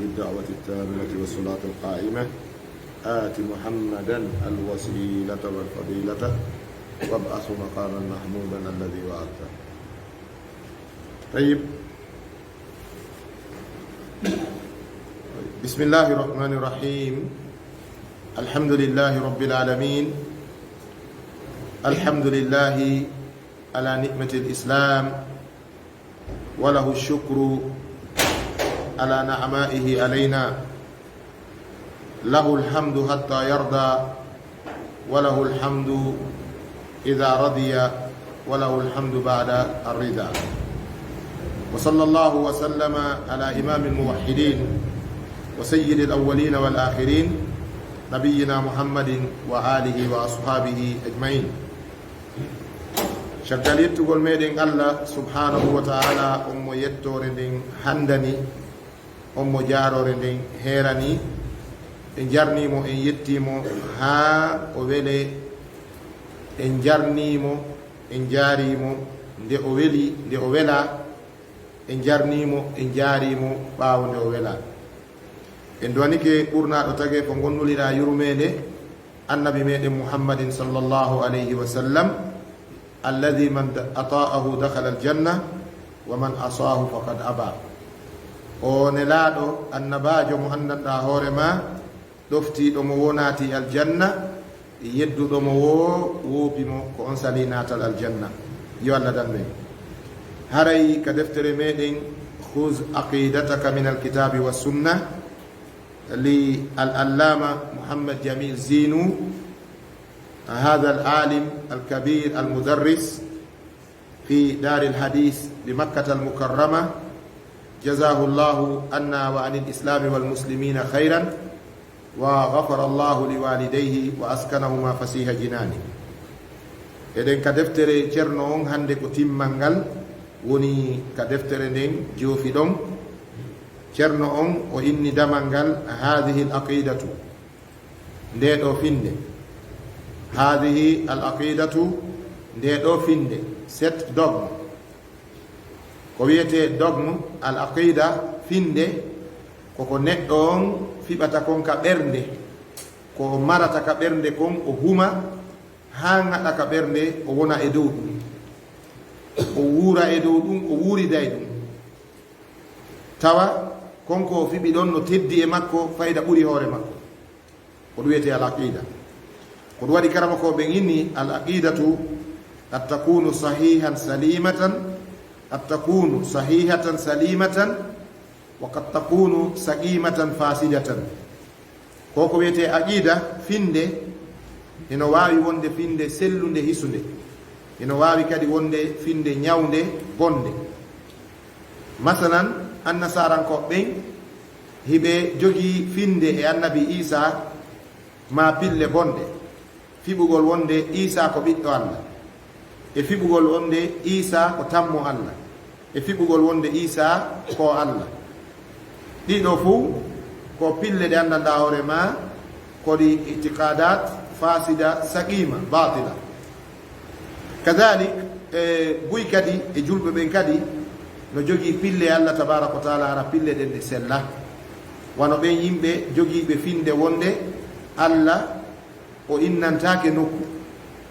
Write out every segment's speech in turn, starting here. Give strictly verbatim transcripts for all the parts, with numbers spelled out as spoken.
الدعوة التامة والصلاة القائمة، آت محمدا الوسيلة والفضيلة وابعثه مقاما محمودا الذي وعدته. طيب. بسم الله الرحمن الرحيم. الحمد لله رب العالمين. الحمد لله على نعمة الإسلام، وله الشكر على نعمائه علينا. له الحمد حتى يرضى، وله الحمد إذا رضي، وله الحمد بعد الرضا. وصلى الله وسلم على إمام الموحدين وسيد الأولين والآخرين، نبينا محمد وآله وأصحابه أجمعين. Caggal yettugol meɗen Allah subhanahu wa ta'ala, on mo yettoore nden handani, on mo jaaroore nden heerani. En jarnii mo, en yettii mo haa o wele. En jarnii mo, en jaarii mo nde o weli, nde o welaa. En jarnii mo, en jaarii mo ɓaawo nde o welaa. En duwanike ɓurnaaɗo tageefo ngonnuliraa yurmeende, Annabi meɗen Muhammadin sallallahu alayhi wa sallam, alladhi man da-, ata'ahu dakhala al-janna, wa man asahu faqad aba. O nelaaɗo, annabaajo mo anndanɗaa hoore ma, ɗoftiiɗo mo woo naati aljanna, yedduɗo mo woo woopi mo, ko on salii naatal aljanna. Yo Allah dan men. Haray ka deftere meɗen, Khudh aqidataka min al-kitabi wa sunna, li al-allama Muhammad Jamil Zinu, hadha al-alim al-kabir al-mudarris fi dar al-hadith bi Makkah al-Mukarrama, jazahu Allahu anna wa anil islami wal muslimina khairan, wa ghafara Allahu li walidayhi wa askanahuma fasiha jinani. Eɗen ka deftere Ceerno on hande ko timmal ngal, woni ka deftere nden joofi ɗon. Ceerno on o inni damal ngal, hadhihi al-aqidatu, nde ɗo finde. Hadhihi al-aqidatu, nde ɗo finde, cette dogme. Ko wiyetee dogme, al-aqida, finde, koko neɗɗo on fiɓata kon ka ɓernde, ko o marata ka ɓernde kon, o huma haa ŋaɗa ka ɓernde, o wona e dow ɗum, o wuura e dow ɗum, o wuurida e ɗum. Tawa kon ko o fiɓi ɗon no teddi e makko, fayda ɓuri hoore makko. Ko ɗum wiyetee al-aqida. Ko ɗum waɗi karamokooɓe ɓen inni, al-aqidatu qad takunu sahihan salimatan, qad takunu sahihatan salimatan, wa qad takunu saqimatan fasidatan. Ko ko wiyetee aqida, finde, hino waawi wonde finde sellunde, hisunde. Hino waawi kadi wonde finde ñawnde, bonde. Masalan, annasarankooɓe ɓen, hiɓe jogii finde e Annabi Iisaa, maa pille bonɗe. Fiɓugol wonde Iisaa ko ɓiɗɗo Allah, e fiɓugol wonde Iisaa ko tammo Allah, e fiɓugol wonde Iisaa ko Allah. Ɗiɗo fow ko pille ɗe anndanɗaa hoore maa, ko ɗi itiqadat fasida, saqima, batila. Kadalik, e buy kadi, e julɓe ɓen kadi, no jogii pille Allah tabaraka wa taala, hara pille ɗen ɗe sella. Wano ɓen yimɓe jogiiɓe finde wonde Allah o innantaake nokku.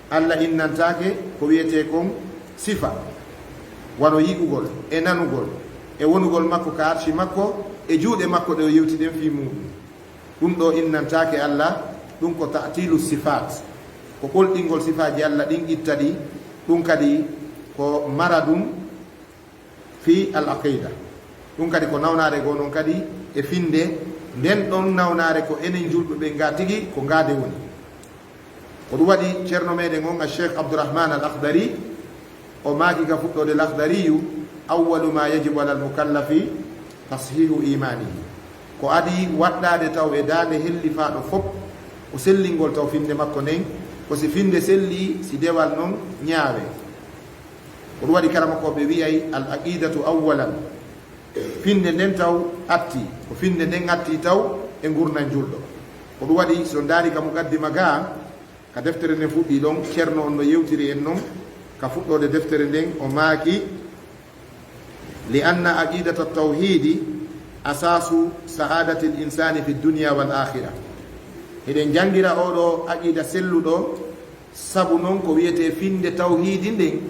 Allah innantaake ko wiyetee kon sifa, wano yi'ugol, e nanugol, e wonugol makko ka arshi makko, e juuɗe makko ɗe o yewti ɗen fii muuɗum. Ɗum ɗoo innantaake Allah, ɗum ko ta'tilu sifaat, ko ɓolɗingol sifaaji Allah ɗin, itta ɗi, ɗum kadi ko maradun fii al-aqida. Ɗum kadi ko nawnaare goo non kadi e finde, nden ɗon nawnaare ko enen julɓe ɓen gaa tigi, ko gaa de woni. Ko ɗum waɗi Ceerno meɗen on, al-Sheikh Abdourahmane Al-Akhdari, o maaki ka fuɗɗoode Lakhdariyu, "Awwalu ma yajibu alal mukallafi tashihu imanihi." Ko adii waɗɗaade taw e daande hellifaaɗo fop, ko sellingol taw finde makko nden, ko si finde sellii, si dewal non ñaawee. Ko ɗum waɗi karamokooɓe wi'ay, "Al aqidatu awwalan." Finde nden taw atti, ko finde nden atti taw e ngurndan julɗo. Ko ɗum waɗi, so ndaari ka muqaddima gaa, ka deftere nden fuɗɗii ɗon, Ceerno on no yewtiri en non, ka fuɗɗoode deftere nden, o maaki, "Li anna aqidata tawhidi أساس سعادة الإنسان في الدنيا والآخرة. Hiɗen janngira oo ɗoo aqiida selluɗo, sabu non ko wiyetee finnde tawhiidi nden,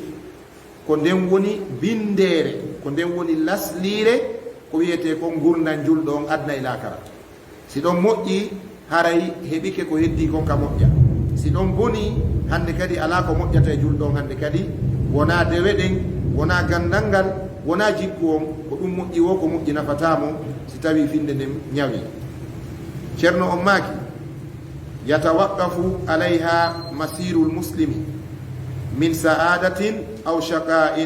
ko nden woni binndeere, ko nden woni lasliire, ko wiyetee kon ngurndan julɗo on aduna e laakara. Si ɗon moƴƴi, haray heɓike ko heddii kon ka moƴƴa. Si ɗon bonii, hannde kadi alaa ko moƴƴata e julɗo on hannde kadi, wonaa dewe ɗen, wonaa ganndal ngal, wonaa jikku on, ko ɗum moƴƴi woo, ko moƴƴi nafataa mo, si tawii finnde nden ñawii. Ceerno on maaki, يتوقف عليها مسير المسلم من سعادة أو شقاء،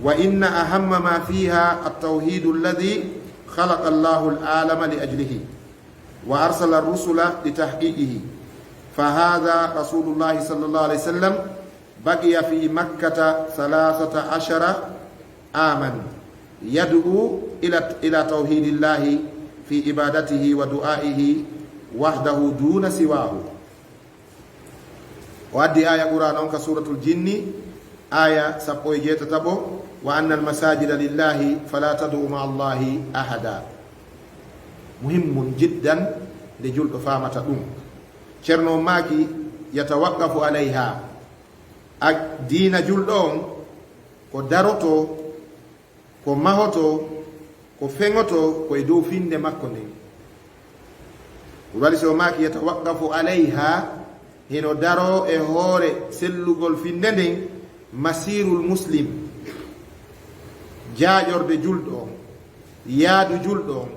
وإن أهم ما فيها التوحيد الذي خلق الله العالم لأجله، وأرسل الرسل لتحقيقه. فهذا رسول الله صلى الله عليه وسلم بقي في مكة ثلاثة عشر عاما يدعو إلى، إلى توحيد الله في عبادته ودعائه وحده دون سواه. O addi aaya Qur'aana on ka Suuratul Jinni, aaya sappo e jeetataɓo, "وأن المساجد لله فلا تدعوا مع الله أحدا." Muhimmun jiddan nde julɗo faamata ɗum. Ceerno on maaki, "يتوقف عليها." A diina julɗo on ko darotoo, ko mahotoo, ko feŋotoo ko e dow finnde makko nden. Ɗum waɗi si o maaki, "يتوقف عليها", hino daroo e hoore sellugol finnde nden, "مسير المسلم", jaaƴorde julɗo on, yaadu julɗo on,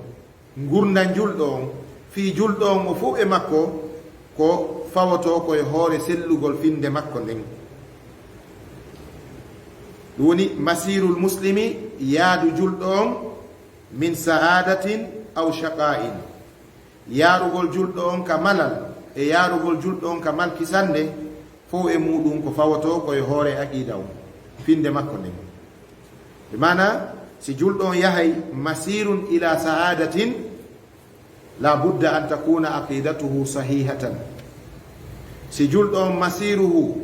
ngurndan julɗo on, fii julɗo on o fow e makko, ko fawotoo ko e hoore sellugol finnde makko nden. Ɗum woni, "مسير المسلم", yaadu julɗo on, "من سعادة أو شقاء". Yaarugol julɗo on ka malal, e yaarugol julɗo on ka malkisannde, fow e muuɗum ko fawotoo ko e hoore aqiida on, finnde makko nden. Bi maana, si julɗo on yahay مسير إلى سعادة، لا بد أن تكون عقيدته صحيحة. Si julɗo on مسيره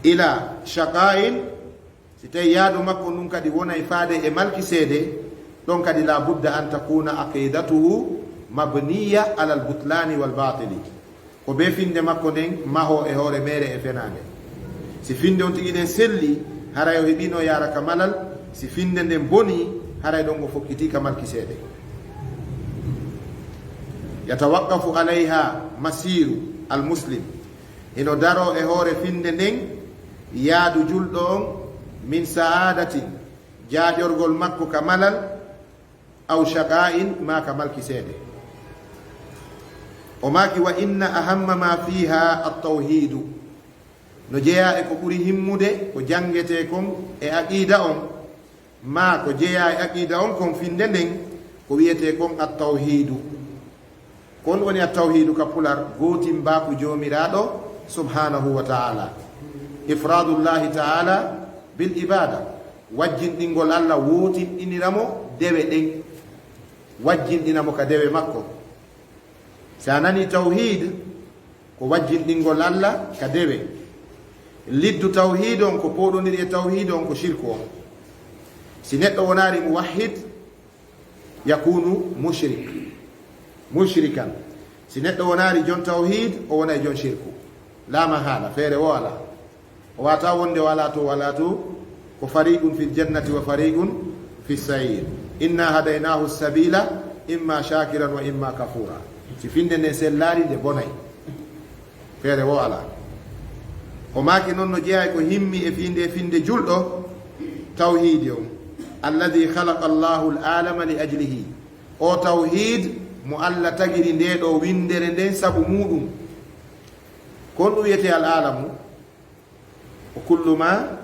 إلى شقاء، si tawi yaadu makko ndun kadi wonay faade e malkiseede, ɗon kadi لا بد أن تكون عقيدته مبنية على البطلان والباطل. Ko bee finnde makko nden mahoo e hoore meere e fenaande. Si finnde on tigi nden selli, haray o heɓiino yaara ka malal. Si finnde nden bonii, haray ɗon o fokkitii ka malkiseede. "يتوقف عليها مسير المسلم". Hino daroo e hoore finnde nden yaadu julɗo on, "من سعادة", jaaƴorgol makko ka malal, "أو شقاء", maa ka malkiseede. O maaki, "وإن أهم ما فيها التوحيد". No jeyaa e ko ɓuri himmude ko janngetee kon e aqiida on, maa ko jeyaa e aqiida on kon finnde nden, ko wiyetee kon at-tawhiidu. Kon woni at-tawhiidu ka pular, gootimbaaku Joomiraaɗo subhaanahu wa ta'ala. إفراد الله تعالى بالعبادة. Wajjinɗingol Alla, wootinɗinira mo dewe ɗen. Wajjinɗina mo ka dewe makko. Si a nanii tawhiid, ko wajjinɗingol Alla ka dewe. Liddu tawhiid on, ko pooɗondiri e tawhiid on, ko shirku on. Si neɗɗo wonaali muwahhid, yakunu mushrik, mushrikan. Si neɗɗo wonaali jon tawhiid, o wonay jon shirku. Laa mahaala, feere woo alaa. O waawataa wonde o alaa to, o alaa to, ko فريق في الجنة وفريق في السعير. إنا هديناه السبيل إما شاكرا وإما كفورا. Si finnde nden sellaali, nde bonay. Feere woo alaa. O maaki non no jeyaa e ko himmi e finnde, finnde julɗo, tawhiidi on. الذي خلق الله العالم لأجله. O tawhiid mo Alla tagiri ndee ɗoo winndere nden sabu muuɗum. Ko honɗum wiyetee al-aalamu? وكل ما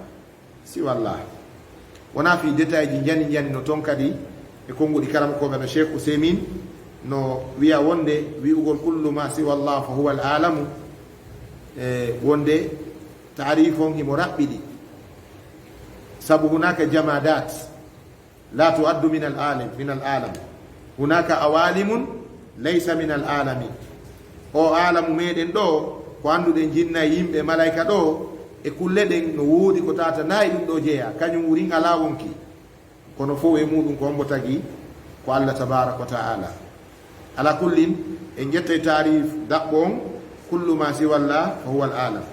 سوى الله. Wonaa fii détail ji njani njani no ton kadi e konnguɗi karamokooɓe no Cheikh Ousaymin no wiya wonde wi'ugol كل ما سوى الله فهو العالم, e wonde taarif on himo raɓɓiɗi. Sabu هناك جمادات لا تعد من العالم، من العالم. هناك عوالم ليس من العالم. Oo aalamu meɗen ɗoo, ko annduɗen jinna e yimɓe, malayka ɗoo, e kulle ɗen no woodi ko tawata naa e ɗum ɗoo jeyaa, kañum wurin alaa wonki. Kono fow e muɗum ko hombo tagi? Ko Allah tabaraka wa ta'ala. Ala kullin, en ƴettay taarif daɓɓo on, kullu ma siwa Allah fa huwa al alam.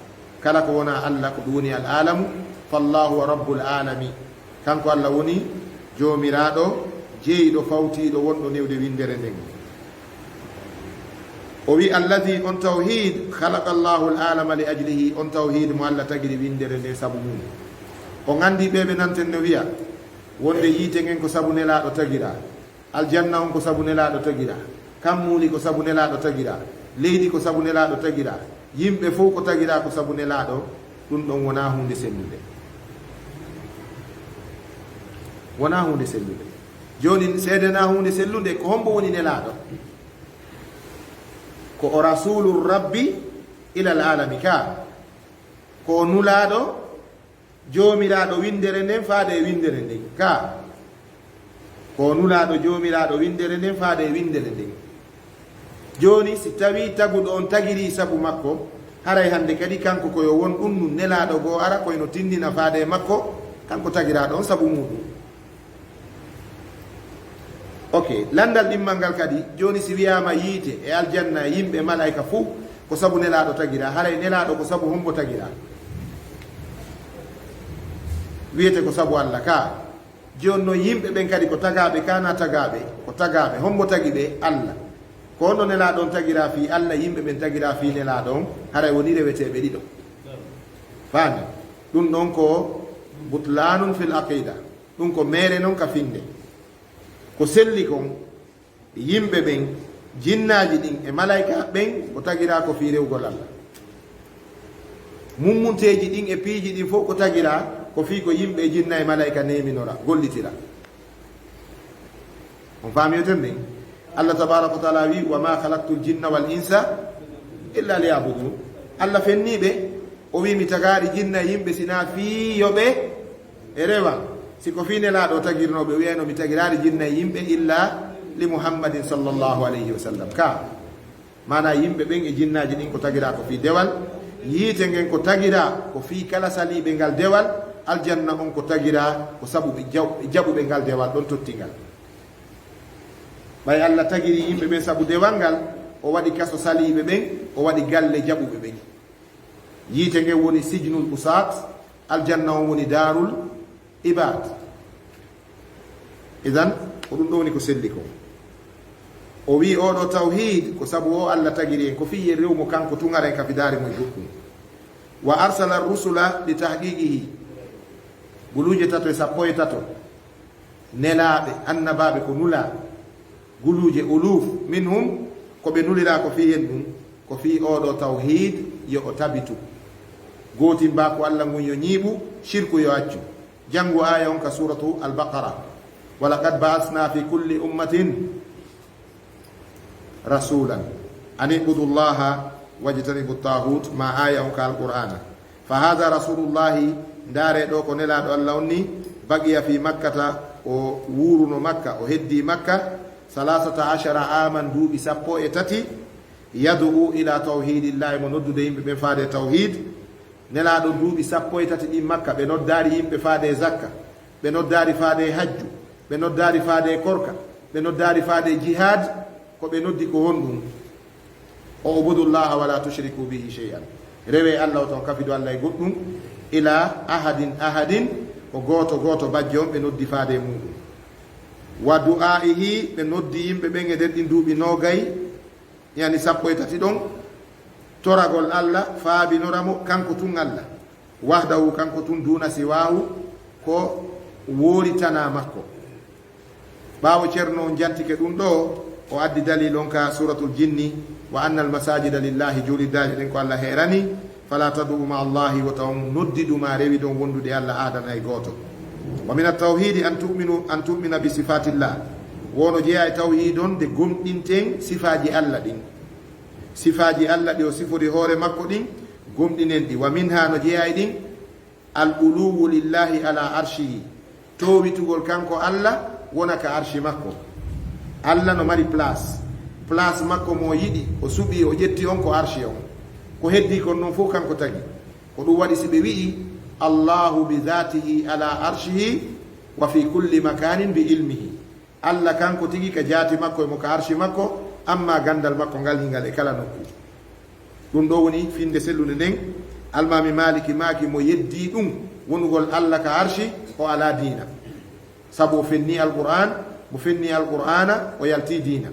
Kala ko wona Allah, ko ɗum woni al alamu, fallahu wa rabbul alami. Kanko Allah woni joomiraaɗo, jeyɗo, fawtiiɗo, wonɗo newde winndere nden. O wi, alladhi, on tawhid, khalaqa Allahu al-alama li ajlihi, on tawhid mo Allah tagiri winndere nde sabu mum. On anndi ɓe ɓe nanten no wiya, wonde yiite ngen ko sabu Nelaaɗo tagira, aljanna on ko sabu Nelaaɗo tagira, kammuuli ko sabu Nelaaɗo tagira, leydi ko sabu Nelaaɗo tagira, yimɓe fow ko tagira ko sabu Nelaaɗo, ɗum ɗon wonaa huunde sellude. Wonaa huunde sellude. Jooni, seedena huunde sellude, ko hombo woni Nelaaɗo? Ko o rasulu rabbi ilal alami ka. Ko o nulaaɗo joomiraaɗo winndere nden faade e winndere nden ka. Ko o nulaaɗo joomiraaɗo winndere nden faade e winndere nden. Jooni, si tawii taguɗo on tagirii sabu makko, haray hannde kadi kanko ko yo won ɗum nun Nelaaɗo goo ara, koy no tinndina faade e makko, kanko tagiraaɗo on sabu muuɗum. Ok, lanndal ɗimmal ngal kadi, jooni si wiyaama yiite e aljanna e yimɓe malayka fuu, ko sabu Nelaaɗo tagira, haray Nelaaɗo ko sabu hombo tagira? Wiyete ko sabu Allah ka. Jooni non yimɓe ɓen kadi ko tagaaɓe ka na tagaaɓe? Ko tagaaɓe. Hombo tagi ɓe? Allah. Ko honno Nelaaɗo on tagira fii Allah, yimɓe ɓen tagira fii Nelaaɗo on? Haray woni reweteeɓe ɗiɗo. Faami? Ɗum ɗon ko butlaanun fil aqida. Ɗum ko meere non ka finde. Ko selli kon, yimɓe ɓen, jinnaaji ɗin e malayka ɓen, ko tagiraa ko fii rewugol Allah. Mummunteeji ɗin e piiji ɗin fow ko tagiraa ko fii ko yimɓe e jinna e malayka neeminora, gollitira. On faami yoten ɓen? Allah tabaraka wa taala wi, "Wa ma khalaqtul jinna wal insa illa liya'budun." Allah fennii ɓe, o wi, "Mi tagaaɗi jinna e yimɓe sinaa fii yo ɓe e rewa." Si ko fii Nelaaɗo tagirnoo ɓe, o wiyayno, "Mi tagiraali jinna e yimɓe illa li Muhammadin sallallahu alayhi wa sallam." Ka, maanaa yimɓe ɓen e jinnaaji ɗin ko tagiraa ko fii dewal, yiite ngen ko tagiraa ko fii kala saliiɓe ngal dewal, aljanna on ko tagiraa ko sabu ɓe jaw-, ɓe jaɓuɓe ngal dewal ɗon totti ngal. Ɓay Allah tagiri yimɓe ɓen sabu dewal ngal, o waɗi kaso saliiɓe ɓen, o waɗi galle jaɓuɓe ɓen. Yiite ngen woni sijnul usaat, aljanna on woni daarul ibaad. Idan, ko ɗum ɗo woni ko selli ko. O wi, oɗo tawhiid, ko sabu o Allah tagiri en, ko fii yen rewu mo kanko tun, haray ka fidaari mo e goɗɗum. Wa arsala rusula li tahqiqihi. Guluuje tato e sappo e tato. Nelaaɓe, annabaaɓe ko nulaa. Guluuje uluuf minhum, ko ɓe nuliraa ko fii hen ɗum, ko fii oɗo tawhiid yo o tabitu. Gootimbaaku Allah ngun yo ñiiɓu, shirku yo accu. Janngu aaya on ka suuratu Al-Baqara. "Wa laqad ba'asna fi kulli ummatin rasulan an i'budu Allaha wajtanibu taahuut," ma aaya on ka Alqur'aana. Fa haada rasuulullaahi, ndaaree ɗoo ko Nelaaɗo Allah on ni, baqiya fii Makkata, o wuuruno Makka, o heddii Makka, salaasata ashara aaman, duuɓi sappo e tati, yad'uu ilaa tawhiidillaahi, mo noddude yimɓe ɓen faade e tawhiid. Nelaaɗo duuɓi sappo e tati ɗin Makka, ɓe noddaali yimɓe faade e zakka, ɓe noddaali faade e hajju, ɓe noddaali faade e korka, ɓe noddaali faade e jihaad, ko ɓe noddi ko honɗum? "U'budullaaha wa laa tushriku bihi shay'an." Rewee Allah, o ton kafido Allah e goɗɗum. "Ilaa ahadin ahadin," ko gooto gooto bajjo on ɓe noddi faade e muuɗum. "Wa du'aa'ihi," ɓe noddi yimɓe ɓen e nder ɗin duuɓi noogay, yani sappo e tati ɗon, toragol Allah, faabinora mo, kanko tun Allah. "Wahdahu," kanko tun, "duuna siwaahu," ko woori tanaa makko. Ɓaawo Ceerno on jantike ɗum ɗoo, o addi dalil on ka Suuratul Jinni, "Wa annal masaajida lillaahi," juulirdaali ɗen ko Allah heerani, "falaa tad'uu ma'a Allaahi," wota on noddidu maa rewidu on wondude e Allah aadan hay gooto. "Wa mina tawhiidi an tu'minu, an tu'mina bi sifaatillah." Wo no jeyaa e tawhiid on nde gomɗinten sifaaji Allah ɗin. Sifaaji Allah ɗi o sifori hoore makko ɗin, gomɗinen ɗi. "Wa minhaa," no jeyaa e ɗin, "al uluwu lillaahi ala arshihi," toowitugol kanko Allah wona ka arshi makko. Allah no mari place, place makko mo o yiɗi, o suɓi, o ƴetti on ko arshi on. Ko heddii kon non fof kanko tagi. Ko ɗum waɗi si ɓe wi'i, "Allahu bi zaatihi ala arshihi," Wa fi kulli makanin bi ilmihi. Alla kanko tigi ka jaati makko e mo ka arshi makko, amma ganndal makko ngal hingal e kala nokku. Ɗum ɗo woni finnde sellunde nden. Almaami Maaliki maaki mo yeddii ɗum wonugol Alla ka arshi, o alaa diina. Sabu o fenni Alqur'aan, mo fenni Alqur'aana, o yaltii diina.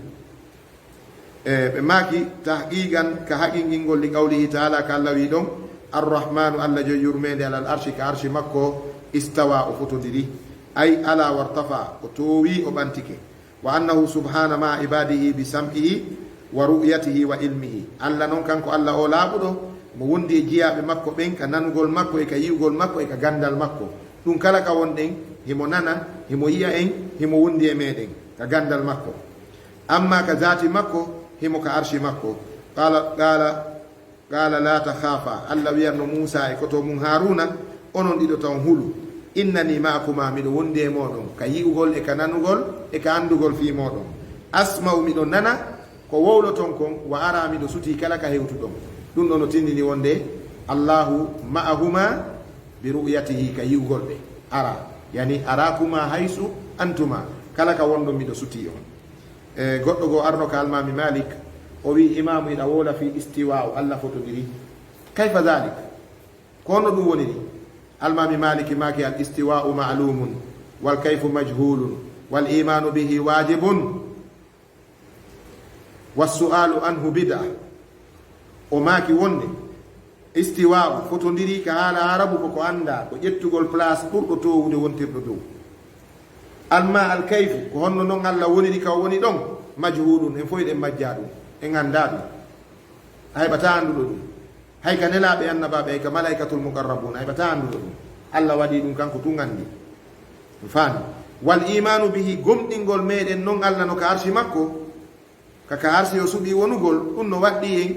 E, ɓe maaki, tahqiqan ka haqinqingol li qawlihi ta'ala, ka Alla wi ɗon, Arrahmanu, Alla joyi yurmeende, alal arshi, ka arshi makko, istawa, o fotondiri. Ay ala wartafa, o toowi, o ɓantike. Wa annahu subhana ma ibadihi bi sam'ihi wa ru'yatihi wa ilmihi. Alla non kanko Alla o laaɓuɗo, mo wondi e jiyaaɓe makko ɓen, ka nanugol makko e ka yi'ugol makko e ka ganndal makko. Ɗum kala ka wonɗen, himo nana, himo yi'a en, himo wondi e meɗen, ka ganndal makko. Amma ka zaati makko, himo ka arshi makko. Qala, qala, qala la takhafa. Alla wi'anno Muusa e koto mun Haruna, onon ɗiɗo tan hulu. Innani ma'akuma, miɗo wondi e moɗon, ka yi'ugol e ka nanugol e ka andugol fii moɗon. Asma'u, miɗo nana ko wowloton kon, wa ara, miɗo sutii kala ka hewtuɗon. Ɗum ɗo no tindini wonde Allahu ma'ahuma bi ru'yatihi, ka yi'ugol ɓe. Ara, yani arakuma haysu antuma, kala ka wonɗon miɗo sutii on. E, goɗɗo goo arno ka Almaami Malik, o wi'i, Imaamu, hiɗa wowla fii istiwa'u, Alla fotondiri. Kayfa dhalik? Ko honno ɗum woniri? Almaami Malik maaki, al istiwa'u ma'lumun, wal kayfu majhulun, wal imanu bihi wajibun, was su'alu anhu bid'a. O maaki wonde, istiwa'u fotondiri ka haala Arabu ko ko anndaa, ko ƴettugol place ɓurɗo toowude wontirɗo dow. Amma al kayfu, ko honno non Alla woniri ka o woni ɗon, majhulun, en fof eɗen majjaa ɗum, en anndaa ɗum. A heɓataa annduɗo ɗum. Hay ka nelaaɓe annabaaɓe, hay ka malaa'ikatul muqarrabuun, a heɓataa annduɗo ɗum. Alla waɗii ɗum kanko tun anndi. Faami? Wal imaanu bihi, gomɗingol meɗen non Alla no ka arshi makko, ka ka arsi o suɓii wonugol, ɗum no waɗɗii en,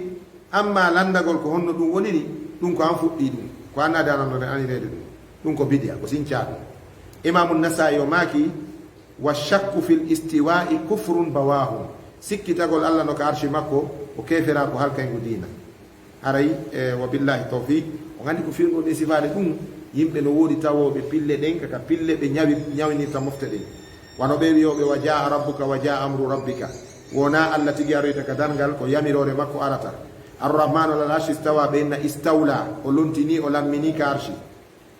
amma lanndagol ko honno ɗum woniri, ɗum ko an fuɗɗii ɗum, ko an adaanano ren anireede ɗum, ɗum ko bidi'a, ko sincaa ɗum. Imaamu Nasaa'i o maaki, wa shakku fil istiwaa'i kufrun bawaahun, sikkitagol Alla no ka arsi makko, ko keeferaaku halkayngu diina. Haray, e, wa billahi tawfiq. On anndi ko firnoo ɗe sifaade ɗum, yimɓe no woodi tawooɓe pille ɗen, kaka pille ɓe ñawi, ñawinirta mofte ɗen. Wano ɓe wi'ooɓe, wa jaa rabbuka, wa jaa amru rabbika. Wonaa Alla tigi aroyta ka darngal, ko yamiroore makko arata. Arrahmanu alal arshi istawa, ɓe inna istawla, o lontinii, o lamminii ka arshi.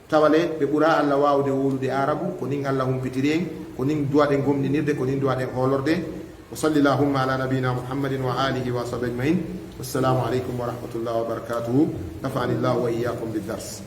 Tawa le, ɓe ɓuraa Alla waawude wowlude Aarabu, ko nin Alla humpitiri en, ko nin duwaɗen gomɗinirde, ko nin duwaɗen hoolorde. Wa salli llahumma ala nabiyina Muhammadin wa alihi wa sahbihi ajmain. Wassalamu aleykum wa rahmatullahi wa barakatuhu. Nafa'ani llahu wa iyyakum bid dars.